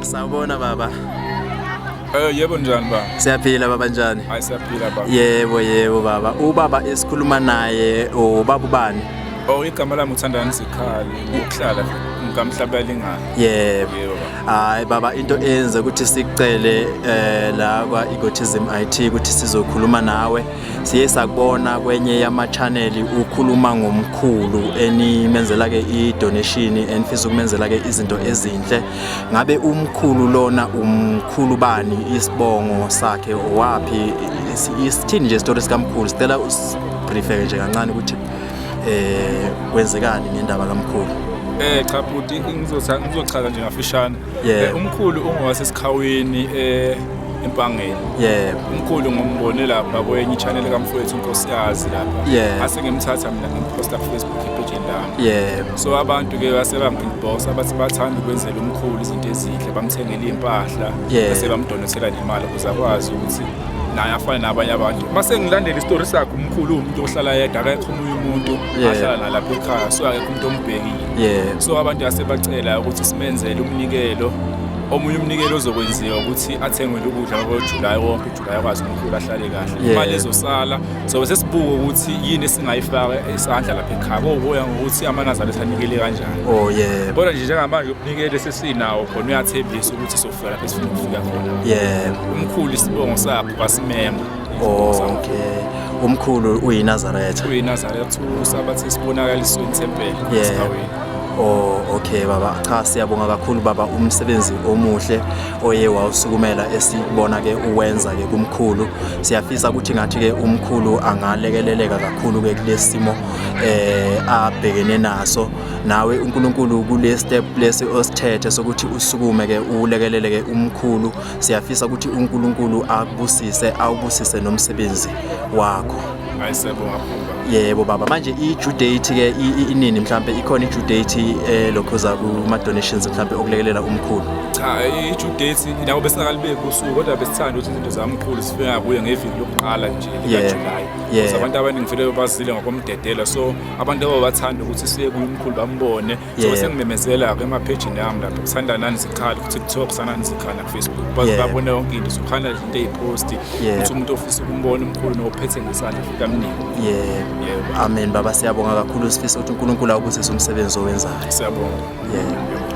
Sawubona baba. Yebo, njani ba? Siyaphila baba, njani? Hayi, siyaphila ba. Yebo baba. Ubaba esikhuluma naye ubaba ubani? Oh, igama lami uThandani Zikhali, ngokuhlala ngamhlaba lingana. Yebo. Yebo ba. Hayi baba, into eyenza ukuthi sikucele la kwa Egotism IT ukuthi sizokhuluma nawe. Siye sakubona kwenye yama channel ukhuluma ngomkhulu enimenzela ke i donation, enifisa ukumenzela ke izinto ezinhle. Ngabe umkhulu lona umkhulu bani, isibongo sakhe owapi, isithini nje story sikamkhulu? Sicela usibriefe nje kancane ukuthi kwenzekani ngendaba kamkhulu. Cha bhuti, ngizochaza nje ngafishane. Yeah. Umkhulu ungowasesikhawini eMpangeni. Umkhulu ngombone lapha kwenye channel kamfowethu iNkosiyazi lapha. Ase ngimthatha mina ngimposta ku Facebook epage lami. So abantu ke base bangi-inbox, abathi bathanda ukwenzela umkhulu izinto ezinhle, bamthengele impahla, bese bamdonethela nemali ukuze akwazi ukuthi naye afane nabanye abantu. Mase ngilandela isitori sakhe, umkhulu umuntu ohlala yedwa, akekho omunye umuntu ahlala nalapha ekhaya, so akekho umuntu ombhekile. So abantu asebacela ukuthi simenzele umnikelo, omunye umnikelo ozokwenziwa ukuthi athengwele ukudla ngoJuly wonke, uJuly akwazi umkhulu ahlale kahle. Imali ezosala sobe sesibuka ukuthi yini esingayifaka isandla lapha ekhaya, kokuya ngokuthi amaNazaretha anikele kanjani. Oh yebo. Kodwa nje njengamanje umnikelo esesinawo khona uyathembisa ukuthi sofika lapho esifuna ukufika khona. Umkhulu isibongo sakhe kwasimema. Oh, okay. Umkhulu uyiNazaretha. UyiNazaretha, usabathi sibonakaliswe ithempeli esigcawini. Oh okay baba, cha, siyabonga kakhulu baba, umsebenzi omuhle oye wawusukumela esibona ke uwenza ke kumkhulu. Siyafisa ukuthi ngathi ke umkhulu angalekeleleka kakhulu ke kulesimo abhekene naso. Nawe uNkulunkulu kule step lesi osithethe sokuthi usukume ke ulekelele ke umkhulu, siyafisa ukuthi uNkulunkulu akubusise, awubusise nomsebenzi wakho. Hayi, siyabonga kakhulu baba. Yebo baba, manje i-due date ke inini? Mhlambe ikhona i-due date lokhuza kuma donations mhlambe okulekelela umkhulu? Cha, i-due date nabo besingakalibeki usuku, kodwa besithanda ukuthi izinto zamkhulu zifika kuye ngeviki lokuqala nje likaJuly. Because abantu abaningi vele bazile ngokomdedela, so abantu ababathanda ukuthi siye kuye umkhulu bambone. So sengimemezela-ke emaphejini ami lapha kuThandanani Zikhali ku-TikTok, Thandanani Zikhali naku-Facebook, baze babone yonke into. Sokhanda nje into eyiposti ukuthi umuntu ofisa ukumbona umkhulu nophethe ngesandla afika amnike. Yebo. Yebo. Amen baba, siyabonga kakhulu, sifisa ukuthi uNkulunkulu awubusise umsebenzi owenzayo. Siyabonga. Yebo.